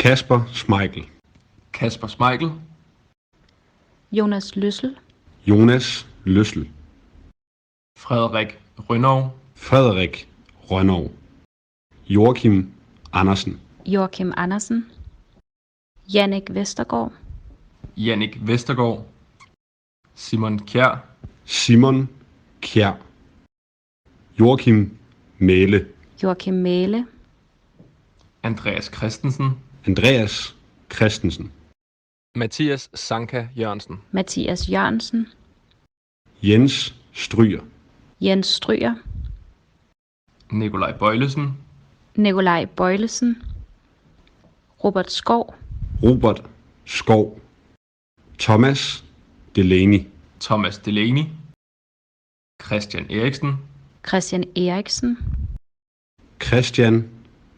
Kasper Schmeichel. Kasper Schmeichel. Jonas Løssel. Jonas Løssel. Frederik Rønnow. Frederik Rønnow. Joachim Andersen. Joachim Andersen. Jannik Vestergaard. Jannik Vestergaard. Simon Kjær. Simon Kjær. Joachim Mæhle. Joachim Mæhle. Andreas Christensen. Andreas Christensen. Mathias Sanka Jørgensen. Mathias Jørgensen. Jens Stryger. Jens Stryger. Nikolaj Bøjlesen. Nikolaj Bøjlesen. Robert Skov. Robert Skov. Thomas Delaney. Thomas Delaney. Christian Eriksen. Christian Eriksen. Christian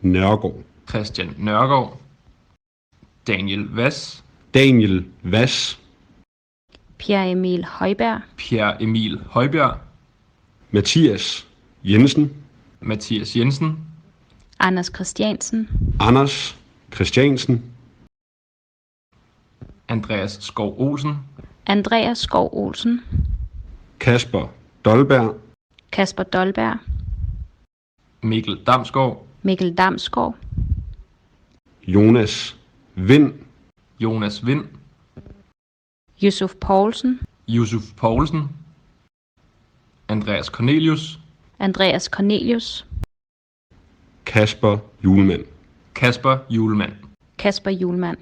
Nørgaard. Christian Nørgaard. Daniel Vass. Daniel Vass. Pierre Emil Højbjerg. Pierre Emil Højbjerg. Mathias Jensen. Mathias Jensen. Anders Christiansen. Anders Christiansen. Andreas Skov Olsen. Andreas Skov Olsen. Kasper Dolberg. Kasper Dolberg. Mikkel Damsgaard. Mikkel Damsgaard. Jonas Wind. Jonas Wind. Yusuf Poulsen. Yusuf Poulsen. Andreas Cornelius. Andreas Cornelius. Kasper Hjulmand. Kasper Hjulmand. Kasper Hjulmand.